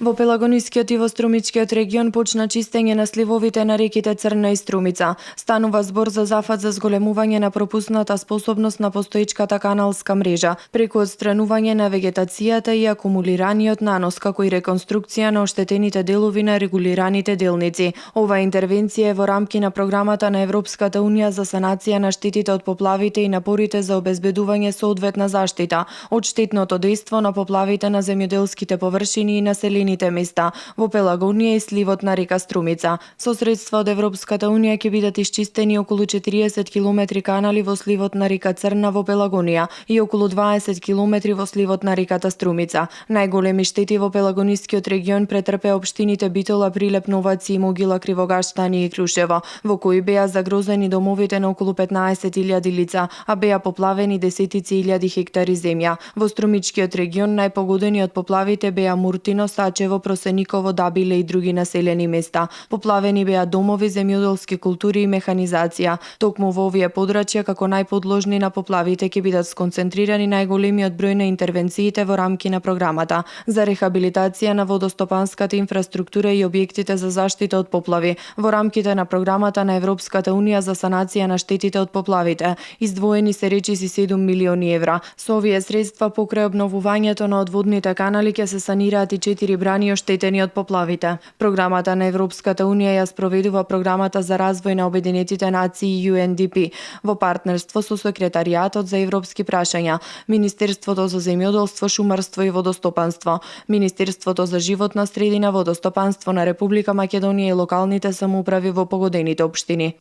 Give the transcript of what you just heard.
Во Пелагонискиот и во Струмичкиот регион почна чистење на сливовите на реките Црна и Струмица. Станува збор за зафат за зголемување на пропусната способност на постоечката каналска мрежа, преку отстранување на вегетацијата и акумулираниот нанос, како и реконструкција на оштетените делови на регулираните делници. Ова интервенција е во рамки на програмата на Европската унија за санација на штетите од поплавите и напорите за обезбедување соодветна заштита од штетното дејство на поплавите на земјоделските површини и населени места во Пелагонија и сливот на река Струмица. Со средства од Европската унија ќе бидат исчистени околу 40 километри канали во сливот на река Црна во Пелагонија и околу 20 километри во сливот на реката Струмица. Најголеми штети во Пелагонискиот регион претрпеа општините Битола, Прилеп, Новаци, Могила, Кривогаштани и Крушево, во кои беа загрозени домовите на околу 15.000 лица, а беа поплавени десетици илјади хектари земја. Во Струмичкиот регион најпогодени од поплавите беа Муртино, Сачево, Просениково, Дабиле и други населени места. Поплавени беа домови, земјоделски култури и механизација. Токму во овие подрачја како најподложни на поплавите ќе бидат сконцентрирани најголемиот број на интервенциите во рамки на програмата за рехабилитација на водостопанската инфраструктура и објектите за заштита од поплави во рамките на програмата на Европската унија за санација на штетите од поплавите. Издвоени се речиси 7 милиони евра. Со овие средства покрај обновувањето на одводните канали ќе се санираат и 4 брани оштетени од поплавите. Програмата на Европската унија ја спроведува програмата за развој на Обединетите нации UNDP во партнерство со Секретаријатот за европски прашања, Министерството за земјоделство, шумарство и водостопанство, Министерството за животна средина, водостопанство на Република Македонија и локалните самоуправи во погодените општини.